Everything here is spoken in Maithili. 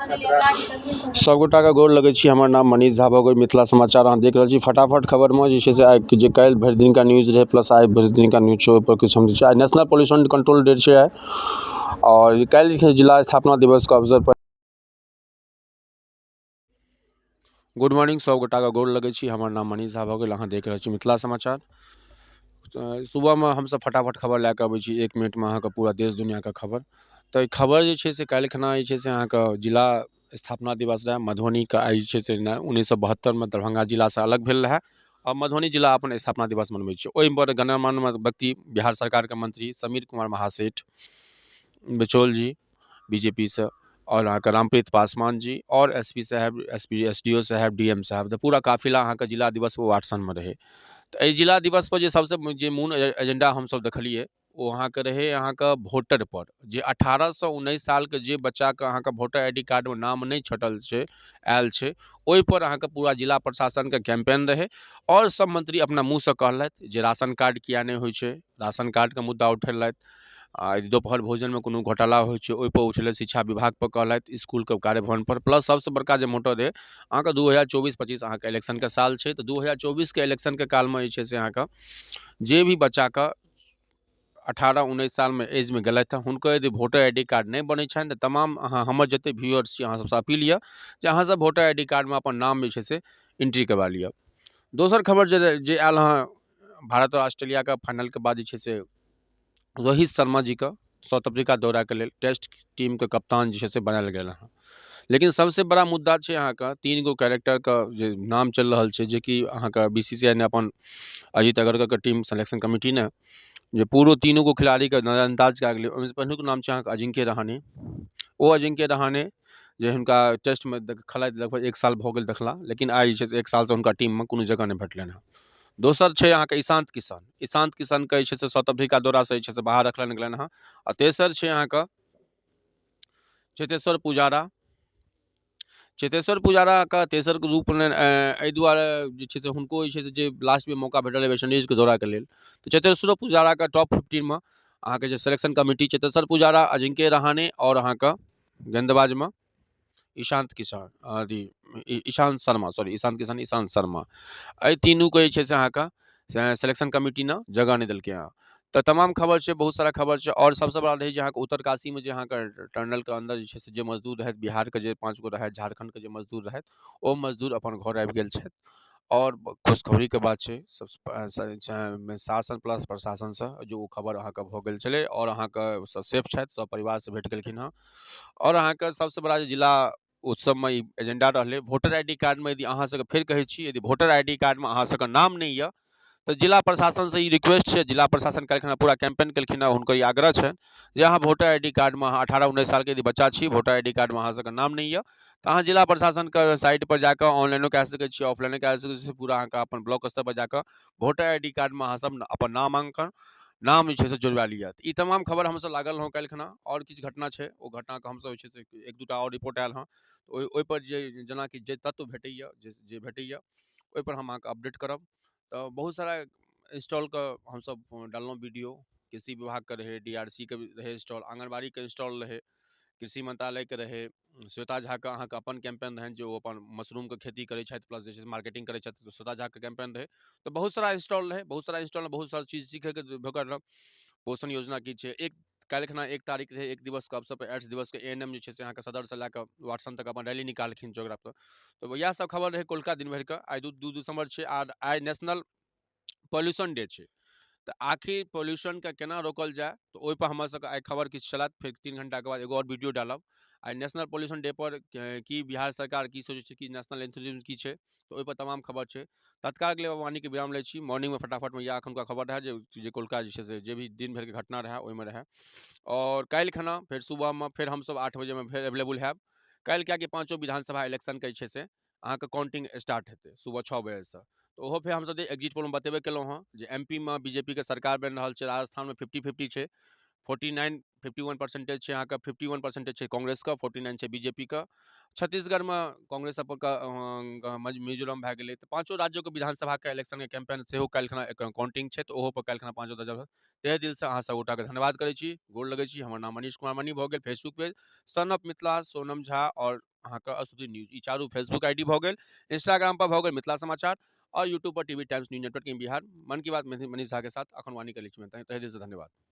सभगोटाके गोर लगै छी। हमर नाम मनीष झा भऽ गेल। मिथिला समाचार अहाँ देख रहल छी। फटाफट खबरमे जे छै से आइ जे काल्हि भरि दिनका न्यूज रहै, प्लस आइ भरि दिनका न्यूज छै, ओहिपर किछु हम जे छै, आइ नेशनल पॉल्यूशन कंट्रोल डे छै आइ, आओर काल्हि जे छै जिला स्थापना दिवसके अवसर पर। गुड मॉर्निंग, सभगोटाके गोर लगै छी। हमर नाम मनीष झा भऽ गेल। अहाँ देख रहल छी मिथिला समाचार। सुबहमे हमसभ फटाफट खबर लए कऽ अबै छी, 1 मिनटमे अहाँके पूरा देश दुनिआँके खबर। तऽ खबर जे छै से काल्हि खना जे छै से अहाँके जिला स्थापना दिवस रहए मधुबनीके। आइ जे छै से 1972मे दरभंगा जिलासँ अलग भेल रहए आ मधुबनी जिला अपन स्थापना दिवस मनबै छै। ओहिपर गणमान्य व्यक्ति, बिहार सरकारके मंत्री समीर कुमार महासेठ बिचौल जी बीजेपीसँ, आओर अहाँके रामप्रीत पासवान जी, आओर एसपी साहेब, एसपी, एसडीओ साहेब, डीएम साहेब, तऽ पूरा काफिला अहाँके जिला दिवस वाटसनमे रहै। तऽ एहि जिला दिवसपर जे सबसँ जे मूल एजेंडा हमसब देखलियै, ओ अहाँके रहै अहाँके वोटर पर, जे 18सँ 19 सालके जे बच्चाके अहाँके वोटर आईडी कार्डमे नाम नहि छँटल छै, आयल छै, ओहिपर अहाँके पूरा जिला प्रशासनके कैंपेन रहै। आओर सब मंत्री अपना मुँहसँ कहलथि जे राशन कार्ड किया नहि होइ छै, राशन कार्डके मुद्दा उठेलथि। आ दोपहर भोजनमे कोनो घोटाला होइ छै, ओहिपर उठेलथि। शिक्षा विभागपर कहलथि, इसकुलके कार्यभवनपर। प्लस सबसँ बड़का जे मोटर रहै अहाँके, 2024-25 अहाँके इलेक्शनके साल छै, तऽ 2024के इलेक्शनके कालमे जे छै से अहाँके जे भी बच्चाके 18-19 सालमे एजमे गेलथि हँ, हुनकर यदि वोटर आईडी कार्ड नहि बनै छनि, तऽ तमाम अहाँ हमर जतेक व्यूअर्स छी, अहाँ सबसँ अपील यऽ जे अहाँसब वोटर आईडी कार्डमे अपन नाम जे छै से एंट्री करबा लिअ। दोसर खबर जे जे आयल हँ, भारत आओर ऑस्ट्रेलियाके फाइनलके बाद जे छै से रोहित शर्मा जीके साउथ अफ्रीका दौराके लेल टेस्ट टीमके कप्तान जे छै से बनायल गेल हँ। लेकिन सबसँ बड़ा मुद्दा छै अहाँके तीन गो कैरेक्टरके जे नाम चलि रहल छै, जेकि अहाँके बीसीसीआई ने अपन अजीत अगरकरके टीम सेलेक्शन कमिटी ने जे पूरो तीनू गो खिलाड़ीके नजरअंदाज कए गेलै। ओहिमे पहिलुक नाम छै अहाँके अजिंक्य रहाणे। ओ अजिंक्य रहाणे जे हुनका टेस्टमे खेलाइत लगभग एक साल भऽ गेल देखला, लेकिन आइ जे छै से एक सालसँ हुनका टीममे कोनो जगह नहि भेटलनि हँ। दोसर छै अहाँके ईशांत किशन। ईशांत किशनके जे छै से साउथ अफ्रीका दौरासँ जे छै से बाहर रखलनि गेलनि हँ। आ तेसर छै अहाँके चेतेश्वर पुजारा। चेतेश्वर पुजाराके तेसरके रूपमे एहि दुआरे जे छै से हुनको जे छै से जे लास्टमे मौका भेटल रहै वेस्ट इंडीजके दौराके लेल, तऽ चेतेश्वरो पुजाराके टॉप 15मे अहाँके जे सिलेक्शन कमिटी, चेतेश्वर पुजारा, अजिंक्य रहाणे आओर अहाँके गेंदबाजमे ईशांत किशन, अथी ईशांत शर्मा, सॉरी, ईशांत किशन, ईशांत शर्मा, एहि तीनूके जे छै से अहाँके सिलेक्शन कमिटी ने जगह नहि देलकै हँ। तऽ तमाम खबर छै, बहुत सारा खबर छै। आओर सबसँ बड़ा रहै जे अहाँके उत्तरकाशीमे जे अहाँके टनलके अन्दर जे छै से जे मजदूर रहथि, बिहारके जे पाँच गो रहथि, झारखण्डके जे मजदूर रहथि, ओ मजदूर अपन घर आबि गेल छथि आओर खुशखबरीके बात छै सब शासन प्लस प्रशासनसँ जो ओ खबर अहाँके भऽ गेल छलै। आओर अहाँके सब सेफ छथि, सब परिवारसँ भेट गेलखिन हँ। आओर अहाँके सबसँ बड़ा जे जिला उत्सवमे ई एजेंडा रहलै, वोटर आईडी कार्डमे यदि अहाँ सबके, फेर कहै छी, यदि वोटर आईडी कार्डमे अहाँ सबके नाम नहि यऽ, तऽ जिला प्रशासनसँ ई रिक्वेस्ट छै। जिला प्रशासन काल्हिखना पूरा कैंपेन केलखिन हँ। हुनकर ई आग्रह छनि जे अहाँ वोटर आईडी कार्डमे, अहाँ 18-19 सालके यदि बच्चा छी, वोटर आईडी कार्डमे अहाँ सबके नाम नहि यऽ, तऽ अहाँ जिला प्रशासनके साइट पर जाकऽ ऑनलाइनो कए सकै छी, ऑफलाइनो कए सकै छी। पूरा अहाँके अपन ब्लॉक स्तर पर जाकऽ वोटर आईडी कार्डमे अहाँ सब अपन नामाङ्कन नाम जे छै से जोड़वा लिअ। ई तमाम खबर हमसब लागल रहौं काल्हिखना। आओर किछु घटना छै, ओ घटनाके हमसब जे छै से एक दूटा आओर रिपोर्ट आयल हँ, ओहिपर जे जेनाकि जे तत्व भेटैए, जे जे भेटैए, ओहिपर हम अहाँके अपडेट करब। तऽ बहुत सारा इंस्टॉलके हमसब डाललहुँ वीडियो। कृषि विभागके रहै, डीआरसी के रहै इंस्टॉल, आङ्गनबाड़ीके इंस्टॉल रहै, कृषि मंत्रालयके रहै। श्वेता झाके अहाँके अपन कैंपेन रहनि, जे ओ अपन मशरूमके खेती करै छथि, प्लस जे छै से मार्केटिंग करै छथि, तऽ श्वेता झाके कैंपेन रहै। तऽ बहुत सारा इंस्टॉल रहै। बहुत सारा इंस्टॉलमे बहुत सारा चीज सीखैके भेटल। पोषण योजना की छै? एक काल्हिखना 1 तारीख रहै, एक दिवसके अवसर पर, एड्स दिवसके एएनएम जे छै से अहाँके सदरसँ लए कऽ वाटसन तक अपन रैली निकालखिन चौक पर। तऽ इएह सब खबर रहै कोलका दिन भरिके। आइ 2 दिसम्बर छै आर आइ नेशनल पॉल्यूशन डे छै। तऽ आखिर पॉल्यूशनके केना रोकल जाय, तऽ ओहिपर हमर सबके आइ खबर किछु चलत। फेर 3 घंटाके बाद एगो आओर वीडियो डालब। आइ नेशनल पॉल्यूशन डे पर की बिहार सरकार की सोचै छै, की नेशनल एंथम की छै, तऽ ओहिपर तमाम खबर छै। तत्कालके लेल वाणीके विराम लै छी। मॉर्निंगमे फटाफटमे इएह एखुनका खबर रहए, जे जे कोलका जे छै से जे भी दिन भरिके घटना रहए, ओहिमे रहए। आओर काल्हि खना फेर सुबहमे फेर हमसब 8 बजेमे फेर अवेलेबल हैब काल्हि, कियाकि पाँचो विधानसभा इलेक्शनके जे छै से अहाँके काउंटिंग स्टार्ट हेतै सुबह 6 बजेसँ। तऽ ओहो फेर हमसब जे एक्जिट पोलमे बतेबे केलहुँ हँ जे एमपीमे बीजेपीके सरकार बनि रहल छै, राजस्थानमे 50-50 छै। 49 51 परसेंटेज छै अहाँके, 51 परसेंटेज छै कांग्रेसके, 49 छै बीजेपीके। छत्तीसगढ़मे कांग्रेस अपन मिजोरम भए गेलै। तऽ पाँचो राज्यके विधानसभाके इलेक्शनके कैंपेन सेहो काल्हि खना काउंटिंग छै, तऽ ओहो पर काल्हि खना पाँचो जगह। तहे दिलसँ अहाँ सब गोटाके धन्यवाद करै छी, गोर लगै छी। हमर नाम मनीष कुमार मनी भऽ गेल। Facebook page son of Mithila, Sonam Jha आओर अहाँके अश्वती न्यूज, ई चारू फेसबुक I D भऽ गेल। इंस्टाग्राम पर भऽ गेल मिथिला समाचार आओर YouTube per TV Times News Network in Bihar. मन की बात मनीष झा के साथ अखन वाणी करै छी। तहे दिलसँ धन्यवाद।